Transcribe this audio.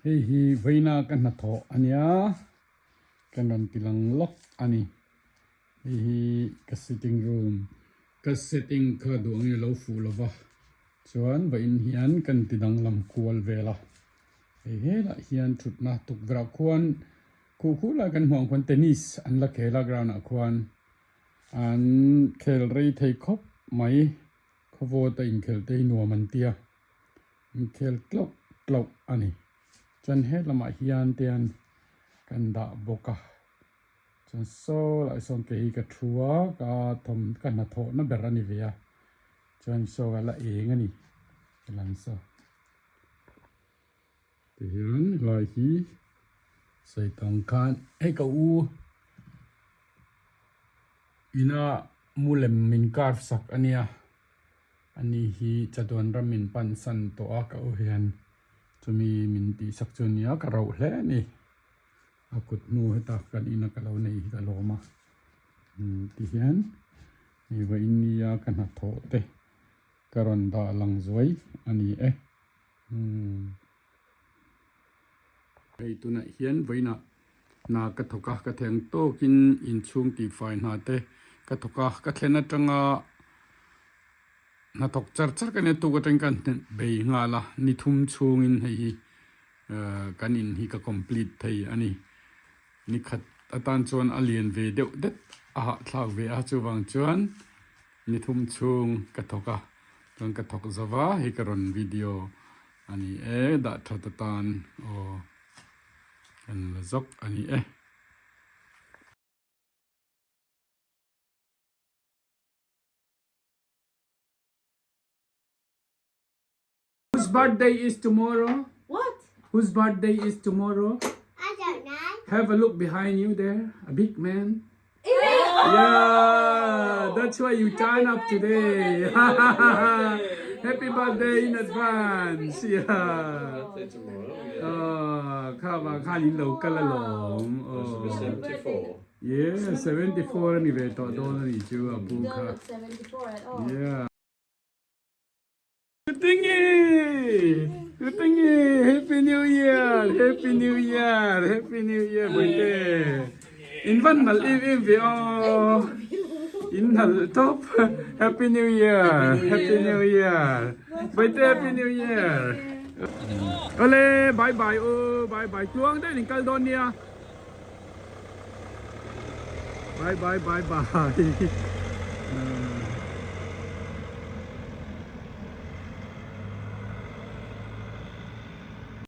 Hei hi vawiina ka hnathawh a nia, kan rawn ti lang lawk a ni. Hei hi ka sitting room, ka setting kha duh angin a lo fuh lo va, chuan vawiin hian kan ti danglam kual vel a. Hei helah hian thutna tukverh ah khuan khuh khuh lai kan hmuh ang khuan tennis an la khel a ground ah khuan an khel rei thei khawp mai. Khawvawt a inkhel te hi nuam an tia, inkhel tlauh tlauh a ni. Chuan he lamah hian te hian kan dah bawk a, chuan saw lai sawn kei hi ka thu a, ka thawm ka hnathawhna ber a ni ve a, chuan saw a la eng a ni helam saw. Tihian helai hi sawi tang khan hei ka u ina mu lem min carve sak a nia ani hi chatuan ram min pan san tawh a ka u hian chumi min tih sak chu a nia ka rauh hle a ni a kut hnu heta kan ina ka lo nei hi ka lawm a tihian hei vawiin nia ka hnathawh te ka rawn dah lang zuai a ni e. Hei tunah hian vawiinah hna ka thawk a, ka theng tawkin inchhung tihfai hna te ka thawk a, ka thlen atanga hna thawk char char ka nia tuk atangin ka bei nghal a, ni thum chhungin hei hi kan in hi ka complete thei a ni. Ni khat atan chuan a lian ve deuh det a hahthlak ve a, chuvang chuan Ni thum chhung ka thawk a, chuan ka thawk zo va, hei ka rawn video a ni e, dah that atan aw kan la zawk a ni e. Whose birthday is tomorrow? What? Whose birthday is tomorrow? I don't know. Have a look behind you there, a big man. Yeah, that's why you turn up today. Happy birthday in advance. Yeah. Birthday tomorrow. Yeah. Oh, kha ba khan in lo kal alawm. Oh. 74. Yeah, 74 ani ve tawh dawn ani chu a pu You don't kha. look 74 at all. Yeah. Tingi! Tingi! Happy New Year! Happy New Year! Happy New Year Boite! In van nalh em em ve aw! In nalh tawp! Happy New Year! Happy New Year! Boite Happy New Year! Awle! Bye bye u! Bye bye! Tluang deuhin in kal dawn nia! Bye bye bye bye!